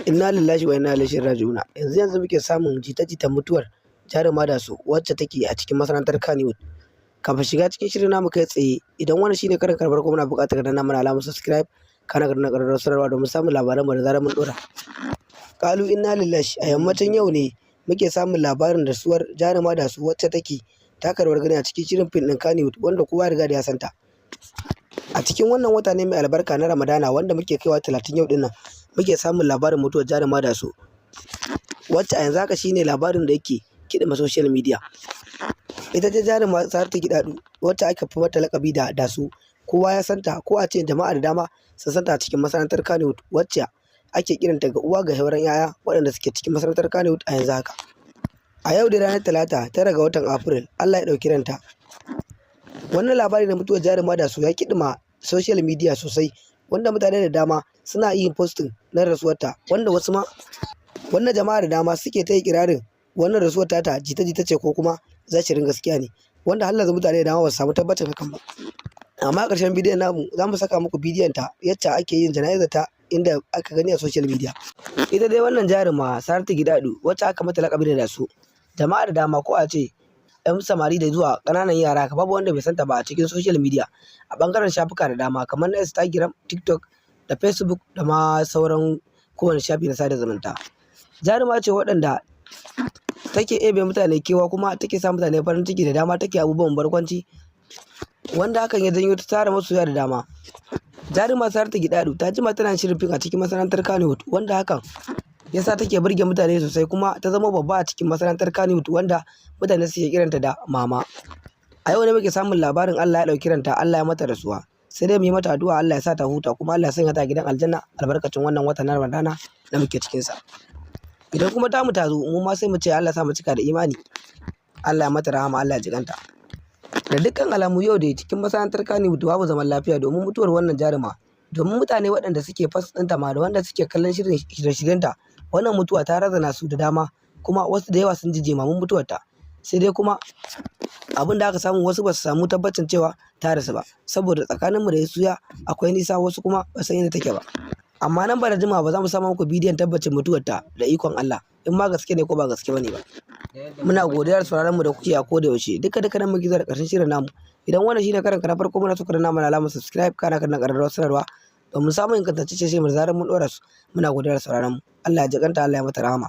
Inna lillahi wa inna ilaihi raji'una. Yanzu yanzu muke samun jita-jitan mutuwar jaruma Daso, wacce take a cikin masana'antar Kannywood. Kafin shiga cikin shirin namu kai tsaye, idan wannan shine karin ka na farko, muna buƙatar ka danna mana alamar subscribe, kana ka danna ƙararrawar sanarwa domin samun labaran mu da zarar mun ɗora. Ƙalu inna lillahi. A yammacin yau ne muke samun labarin rasuwar jaruma Daso, wacce take taka rawar gani a cikin shirin fim ɗin Kannywood, wanda kowa ya riga da ya santa. A cikin wannan wata ne mai albarka na Ramadana, wanda muke kaiwa 30 yau dinnan, muke samun labarin mutuwar jaruma Daso, wacce a yanzu haka shine labarin da yake kiɗima social media. Ita ce jaruma Saratu Gidado, wacce aka fi mata lakabi da Daso. Kowa ya santa, ko a ce jama'a da dama sun santa a cikin masana'antar Kannywood, wacce ake kiranta ga uwa ga sauran 'ya'ya waɗanda suke cikin masarautar Kannywood a yanzu haka. A yau da ranar Talata, 9 ga watan Afril, Allah ya ɗauki ranta. Wannan labari na mutuwar jaruma Daso ya kiɗima social media sosai, wanda mutane da dama suna yin posting na rasuwarta, wanda wasu ma wannan jama'a da dama suke ta ikirarin wannan rasuwar tata jita-jita ce ko kuma zahirin gaskiya ne, wanda har yanzu mutane da dama ba su samu tabbacin hakan ba. Amma a ƙarshen bidiyon namu za mu saka muku bidiyon ta yacce ake yin jana'izar ta, inda aka gani a social media. Ita dai wannan jaruma Saratu Gidado, wacce aka mata lakabi da Daso, jama'a da dama, ko a ce 'yan samari da zuwa ƙananan yara, babu wanda bai santa ba a cikin social media, a ɓangaren shafuka da dama kamar na Instagram, TikTok da Facebook da ma sauran kowane shafi na sada zumunta. Jaruma ce waɗanda take ɗebe mutane kewa, kuma take sa mutane farin ciki da dama, take abubuwan barkwanci, wanda hakan ya janyo ta tara masoya da dama. Jaruma Saratu Gidado ta jima tana shirin fim a cikin masana'antar Kannywood, wanda hakan yasa take burge mutane sosai, kuma ta zama babba a cikin masana'antar Kannywood, wanda mutane suke kiranta da mama. A yau ne muke samun labarin Allah ya ɗauki ranta, Allah ya mata rasuwa. Sai dai mu yi mata addu'a, Allah ya sa ta huta, kuma Allah ya sanya ta a gidan aljanna albarkacin wannan watan na Ramadana da muke cikin sa. Idan kuma tamu ta zo, mu ma sai mu ce Allah ya sa mu cika da imani. Allah ya mata rahama, Allah ya jikanta. Da dukkan alamu yau da cikin masana'antar Kannywood babu zaman lafiya domin mutuwar wannan jaruma. Domin mutane waɗanda suke fans ɗinta ma da wanda suke kallon shirin shirye-shiryenta, wannan mutuwa ta razana su da dama, kuma wasu da yawa sun ji jimamin mutuwarta. Sai dai kuma abin da aka samu, wasu ba su samu tabbacin cewa ta rasu ba, saboda tsakaninmu da suya akwai nisa, wasu kuma ba san inda take ba. Amma nan ba da jimawa ba za mu samu muku bidiyon tabbacin mutuwarta da ikon Allah, in ma gaske ne ko ba gaske bane ba. Muna godiya da sauraron mu da kuke a koda yaushe. Duka duka nan muke zuwa da ƙarshen shirin namu. Idan wannan shine karan ka na farko, muna so ka danna mana alamar subscribe, kana ka danna ƙararrawar sanarwa domin samun ingantaccen shirin da zarar mun ɗora su. Muna godiya da sauraron mu. Allah ya jikanta, Allah ya mata rahama.